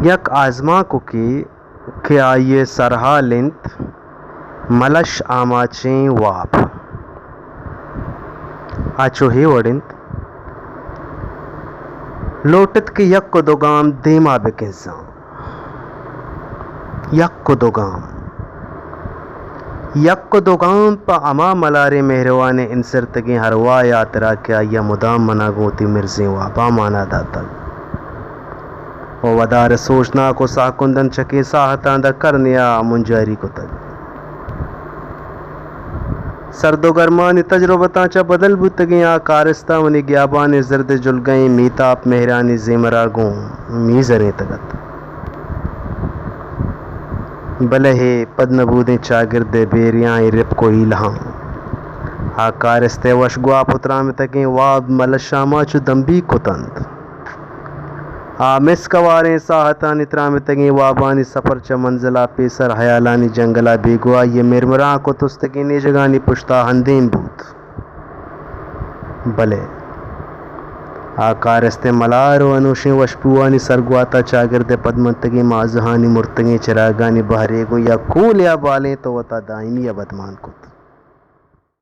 یک آزمانکوکے کہ آئی ءِ سرحال اِنت ملش آماچیں واب۔ آ چو اے وڑ اِنت، لوٹ اِت کہ یک ءُ دو گام دیما بہ کنزاں۔ یک ءُ دو گام۔ یک ءُ دو گام پہ ہما ملاریں مہروانیں انسرتگیں ارواہ ءِ ہاترا کہ آئی ءَ مدام منا گوں وتی مرزیں واباں مانا داتگ۔ ءُ ودار ءِ سوچناک ءُ ساہکندن چکیں ساہتاں داں کرنیا ءَ منجاری کتگ۔ سرد ءُ گرمانی تجربتاں چہ بدل بوتگیں آ کارستاں منی گیابانی زرد ءُ جلگئیں میتاپ مہرانی زیمرا گوں میزرینتگ ات۔ بلے اے پد نبودیں چاگرد ءِ بیریاں اے رپک ءُ ہیلہاں آ کارست ءِ وشگواپ ءُ ترامتگیں واب ملشاما چو دمبیگ کتنت۔ آ مسک ہواریں ساہتانی ترامتگیں وابانی سپر چہ منزل ءَ پیسر ہیالانی جنگل ءَ بیگواہی ءِ مرمرانک ءُ تستگیں نیژگانی پشت ءَ ہندیم بوت۔ بلے آ کارست ءِ ملار ءُ انوشیں وشبوانی سرگوات ءَ چاگرد ءِ پدمنتگیں مازہانی مرتگیں چراگانی بہرے گوں یک کولے ءَ بالینت ءُ وتا دائمی ابدمان کت۔